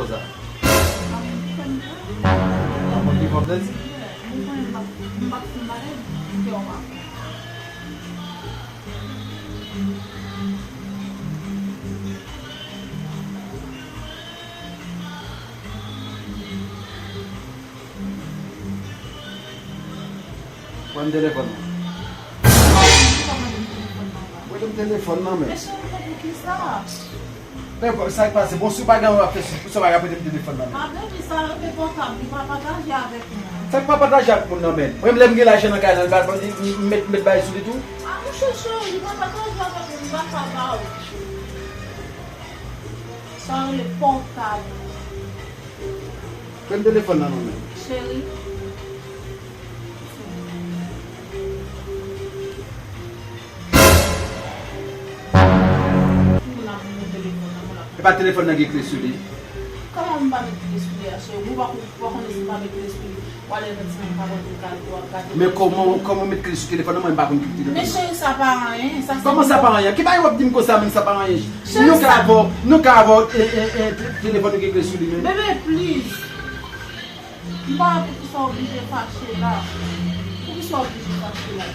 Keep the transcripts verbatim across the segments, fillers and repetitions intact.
Sa. Ou konn ki fè m plezi? Ou konn ki fè m plezi? Pran telefòn nan. Mete m telefòn nan, men. Men cheri, men poukisa? Men sa k pase? Bon, si w pa gen anyen w ap fè, si w pa ka prete m telefòn nan, men. A, baby, sa rete pòtab, li pa pataje avèk mwen. Sa k pa pataje ak moun nan, men? Mwen, lè m gen lajan nan kay la, m pa, m, m met, met bagay sou li tou? A, monchè, cheri, li pa pataje avèk mwen, li pa ka ba ou. Sa rele pòtab. Pran telefòn nan, non, men. Cheri. Moun ap vin telefòn nan, moun ap E pa telefòn nan gen kle sou li? Kòman m pa met kle sou li a, cheri? Ou pa, ou pa konnen si m pa met kle sou li, w ale nan ti nèg pa konn kal pou w ap gade. Men kòman, kòman w met kle sou telefòn nan? Mwen m pa konn ki telefòn nan. Men cheri, sa pa anyen, sa se Kòman sa pa anyen? Ki bagay w ap di m konsa menm, sa pa anyen? Cheri, Nou ka sa avè w, nou ka avè w, e, e, e, te-, telefòn nan gen kle sou li menm. Bebe, please. M pa wè poukisa w oblije fache la. Poukisa w oblije fache la?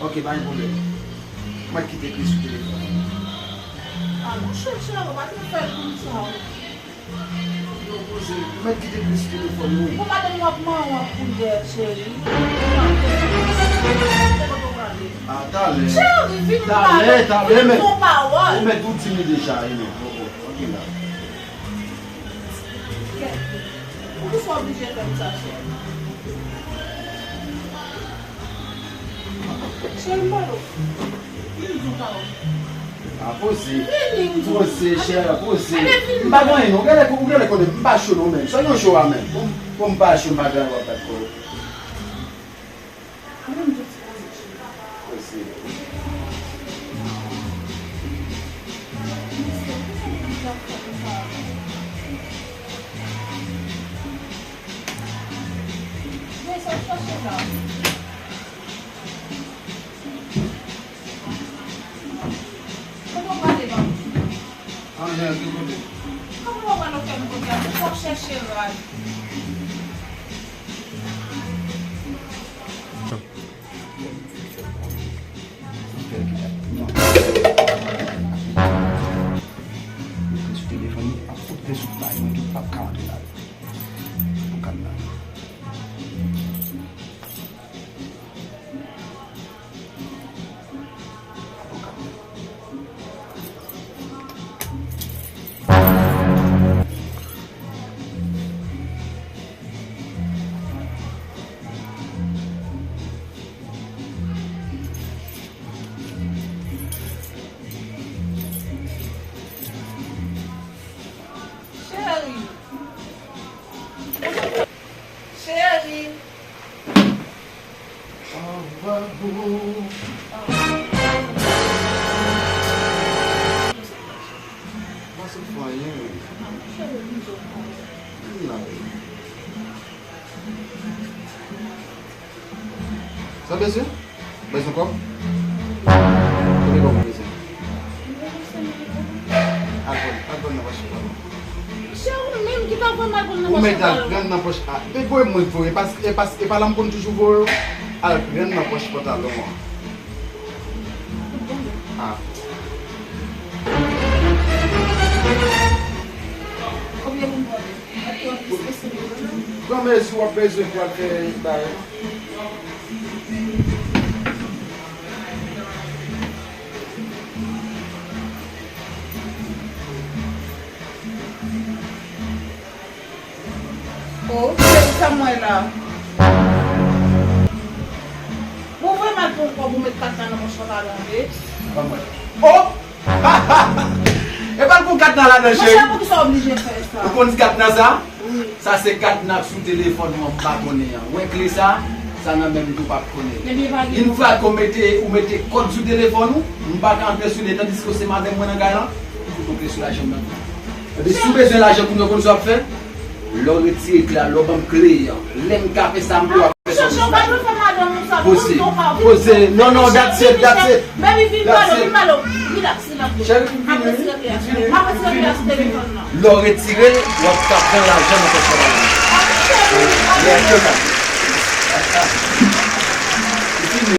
Ok, pa gen pwoblèm. Mwen kite kle sou telefòn. A, monchè, cheri, ou pa te fè l konsa. Yo poze, mwen kite kle sou telefòn nou. Bon, madanm, w ap manyen, w ap kouri dèyè, cheri. A, talè. Cheri, vin pale. Talè, talè, men. Ou mèt ou di m deja, e men. Ok, ok, ok la. Kèt. Poukisa w oblije fè m sa, cheri? Cheri, m pale w. Vin di w pawòl. A, poze. Vini, m di w. Poze, cheri, poze. Ebyen, vin. M pa gen anyen, non. Ou genlè, ou genlè konnen m pa cho, non, men. Sa yon cho a, men. Bon, bon, m pa cho, m pa gen anyen w ap bat kò. Mwen menm tou ti poze cheri. Poze. Desann chache la. Kote w prale, non? Anjan, ki kote? Kòman w pral fè m kote a? Fò w chèche rad. Sou telefòn li, ap koute sou fly mwen tou, ap ka antre la. Pou kad la. Cheri. Cheri. Anba bou. Mwen se fanyen. Vin la. Sa bezwen? Bezwen kòb? Konbyen kòb ou bezwen? Al pran, al pran nan pòch pantalon. Cheri, ou menm ki ta voye m al pran nan pòch pantalon. Ou mèt al pran nan pòch a. Men voye mwen voye, paske, e pas-, e pa la m konn toujou voye w. Al pran nan pòch pantalon an. A. Konbyen moun pran? Pran mezi w ap bezwen pou al fè bagay. O, cheri, sa m wè la. Bon, vrèman, pou, pou, pou met kat la nan pòch pantalon, wi. Ban mwen. O! Epa l gon katna ladan, cheri. Monchè, poukisa w oblije fè sa? Ou konn katna sa? Wi. Sa se katna k sou telefòn mwen, m pa konnen an. Ou wè kle sa? Sa nan men m tou, w p ap konnen. Ebyen, pa gen pwoblèm. Yon fwa ke w mete, ou mete kòd sou telefòn ou, m pa ka antre sou li, tandiske w se madanm mwen nan kay lan, ou fout yon kle sou lajan m nan tou. Ebyen, si w bezwen lajan kounye a, w konn sa w ap fè? Lè w retire kle a, lè w ban m kle an, lè m ka fè sa m vle, w ap fè sa w bezwen. Poze, poze. Non, non, that's it, that's it. Baby, vin pale, vin pale. Chèri, m fini, m fini, m fini. Lè w retire l, w ap ka pran lajan nan pòch la. Lè w retire l.